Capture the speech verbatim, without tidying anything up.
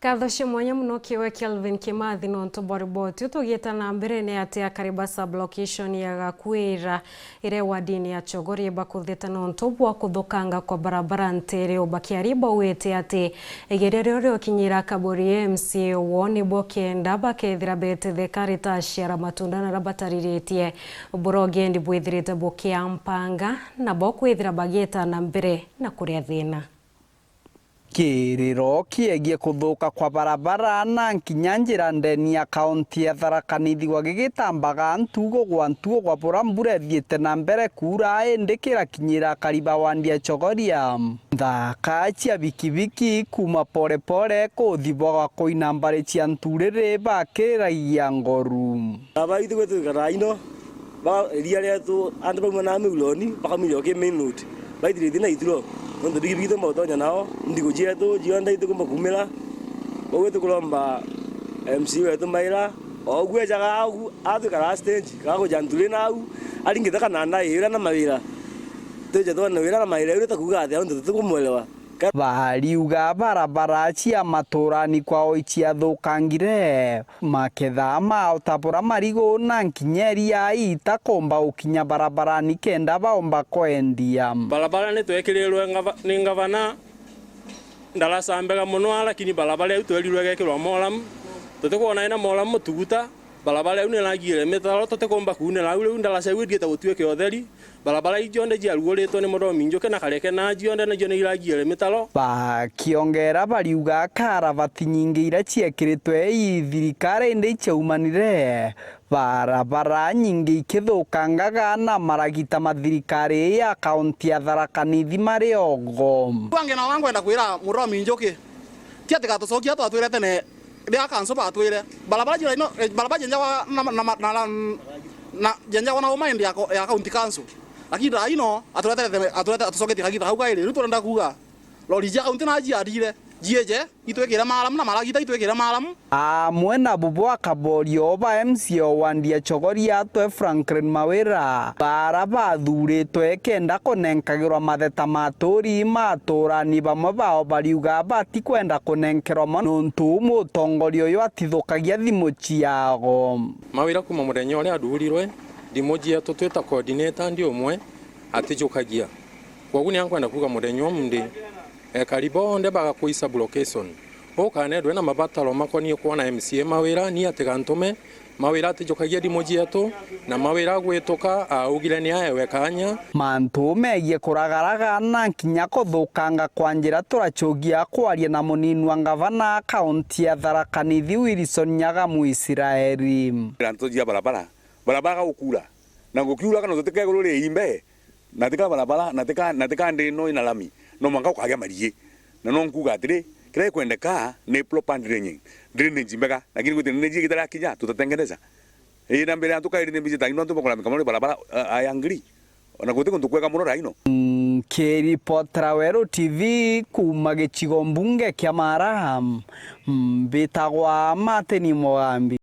Nkatho cia mwanya mono kiwe Kelvin Kimathi nontu bwa riboti. Tugiita na mbere, ni ati akari ba sub-location ya Gakwira iria wadini ya Chogoria bakuthite nontu bwa kuthukanga kwa barabara nteere o bakiaria bauite ati igeria riu riokinyira Kaburi M C A woo nibo kenda bakethira betitheka ritaciara matunda na rabatariritie. Burogendi bwithirite bukiampanga nabo kwithira bagiita na mbere na kuria thina. Kiriro kiegie kuthuka kwa barabara na nkinya njira ndeni ya kaunti ya Tharaka Nithi gwa gigitambaga ntugo gwa ntugo gwa bura mbura ithiite na mbere kuura, indi kirakinyira akari ba wandi ya Chogoria. Nthaka cia bikibiki kuuma porepore kuthi bwa gwa kuina mbari cia nturiri bakiragia ngoru. Aba ithu gwitu ikara ino. Ba iria rietu, antu bauma na miuloni, bakamiria ki main road. Baithirithie na ituro. Nontu bikibiki tumba utonya nao, ndigu cietu, cionthe itikumba kumira. Koguo tukuromba M C A wetu Maira, o ugu ejaga au, atwikara stage, gakuja nturi na au, aringite kana ndai wira na mawira. Twije twone wira na mawira, riu takuga atia, nontu tutikumwelewa. Bariuga barabara cia maturani kwao iciathukangire, maketha mao ta bura marigu na nkinya iria itakomba gukinya barabarani kenda baomba kwendia. Barabara ni twekirirwe ngava-, ni ngavana ndarasa mbega mono, lakini barabara iu twerirwe igekirwa moramu. Tutikwona ina moramu mutuguta, barabara iu ni iragiire mitaro, tutikomba kuunira au, riu ndarasa iu ithiite gutuika utheri. Barabara ii cionthe ciaruguritwe ni Muthomi Njuki na Kareke, na cionthe nacio ni iragiire mitaro. Bakiongera bariuga karavati nyingi iria ciekiritwe ii thirikari indi iciaumanire, barabara nyingi ikithukangaga na maragita ma thirikari ya kaunti ya Tharaka Nithi mari ogo. Bangi nao nkwenda kwira Muthomi Njuki, ti ati gatucokia twatwire tene. Ria kanso batwire, barabara jira ino, eh, barabara jenjagwa na, na, na, na, na, jenjagwa na uma indi ya ko-, ya county council. Lakini thaa ino, atureterete, aturete, atucoketie kagita kau kairi. Riu turenda kuuga, lori cia county na ciathire, jieje, itwikire maramu, na maragita itwikire maramu. Amwe na bubu akaborio ba M C A o wandi ya Chogoria atwe Franklin Mawira, bara bathuritwe kenda kunenkagirwa matheta ma aturi ma aturani, bamwe bao bariuga batikwenda kunenkerwa mo nontu mutongoria uyu atithukagia thimu ciao. Mawira kuma muthenya uria athurirwe, thimu cietu twita coordinator ndi umwe atijukagia. Kwogu ni ankwenda kuuga muthenya umunthi, ekari bonthe ba Gakui sub-location, ukanethwe na mabataro makonie kwona M C A Mawira, ni atiga ntume, Mawira atijukagia thimu cietu, na Mawira agwituka, augire ni aewe kanya. Mantu megie kuragaraga na nkinya kuthukanga kwa njira turachugia kwaria na munini wa ngavana kaunti ya Tharaka Nithi Wilson Nyagamu Israeli. Ndeto cia barabara, barabara gukura, na gukiura kana tutikeguru riimbe, na tika barabara, na tika, na tika ndi ino ina lami, no mwanka ukagia marie. Na no nkuuga atiri, kiria gikwendeka ni proper drainage, drainage mbega, lakini gwi drainage igitarakinya, tutatengeneza. Ii, na mbere antu kairi ni mbiji tangi, no antu bakora mikamano ni barabara, a, a, ya ngiri. Ona guti kuntu kwega mono raino. Nkiripotera Weru T V kuuma gicigo mbunge kia Mara, mbitagwa Martin Mugambi.